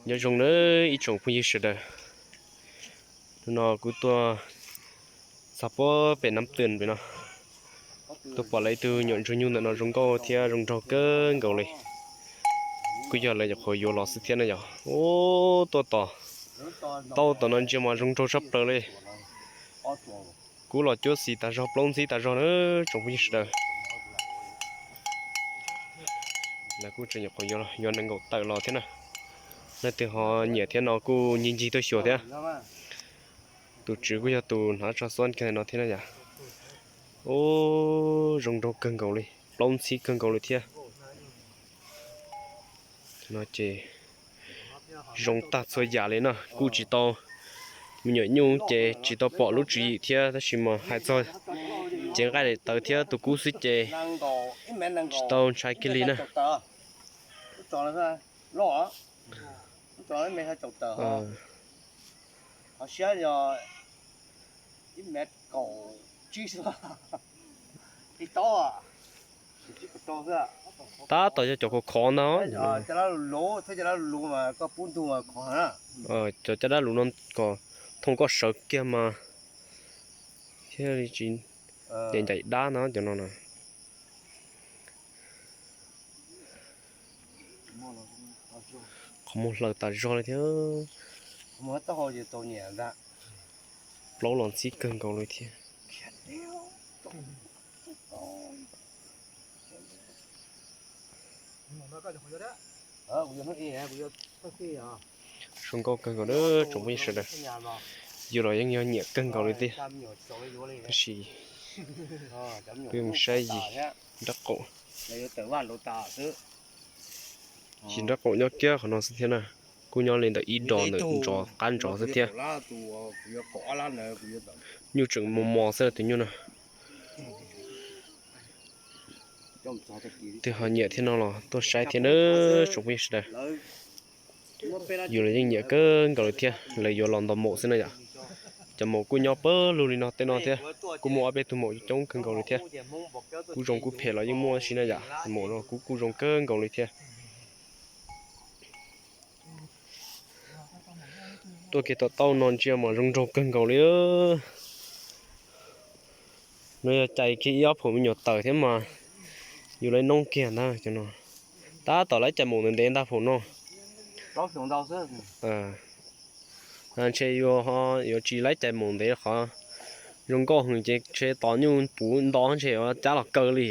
Nyob zoo nawb ib tsoom phooj ywg sawv daws. Hnub no kuv tuaj txog puag pem Nab Twm pem no, tuaj pom lawv ib tug nyuam ntsuag nyuj ntawm no zoo nkauj thiab zoo nraug kawg nkaus li. Kuj yog lawv nyuam qhuav yuav los xwb thiab na yom. Ub, tuaj tom, tau tom no ntsia mas zoo nraug tshaj plaws li. Kub los cuab xis tas zog, plaub ntxhib tas zog na tsoom phooj ywg sawv daws. Lawv kuj tseem nyuam qhuav yuav nees nkaum tawm los thiab na. Leej twg ho nyiam thiab no kuj ncig ncig tuaj xyuas thiab. Tus tswv kuj yog tus hnav tsho xuab kiag no thiab na yom. Ub, zoo nraug kawg nkaus li, plaub ntxhib kawg nkaus li thiab. No ces zoo tag txhua yam li na, kuj tsis tau, me nyuam nyuj ces tsis tau pom lub tswv yim thiab, tab sis mas hais txog cev nqaij daim tawv thiab tus kub xwb ces tsis tau ntshai kiag li na. Tab tom yog cov khov khov ntag. Cov caj dab lus no kom thooj koj sawv kiag mas thiaj li tsis ncaim dab na cov no na. Qhov muag hlaws tas zog li thiab. Plaub los ntxhib kawg nkaus li thiab. Zoo nkauj kawg nkaus na tsoom phooj ywg sawv daws. Yus los yeej yog nyiam kawg nkaus li thiab. Tab sis peb mus saib yim nraub qaum. Yim nraub qaum nyob kiag qhov no xwb thiab na. Kuj nyob li ntawm ib dos ntawm ntsov qab ntsov xwb thiab. Nyuj tseem mos mos xwb tus nyuj no. Twg ho nyiam thiab no los tuaj saib thiab nawb tsoom phooj ywg sawv daws. Yus los yeej nyiam kawg nkaus li thiab, lawv yuav los ntaus maum xwb na yom. Cov maum kuj nyob pawg lug li no tej no thiab, kuj muaj ob peb tug maum coob kawg nkaus li thiab. Kuj zoo kuj phem los yeej muaj tab sis na yom, maum no kuj kuj zoo kawg nkaus li thiab. Tuaj kiag tom tauj no ntsia mas zoo nraug kawg nkaus li. No yog cais kiag ib ob phaum me nyuam taws thiab mas yus lawv noob kiag ntag cov no. Tab tom lawv cais maum ntev ntev ntag phaum no. Ntshe yuav, yuav tsis lawv cais maum ntev qhov zoo nkauj heev ces ntshe tos nyuj puv nto ntshe yuav cab los kaw li.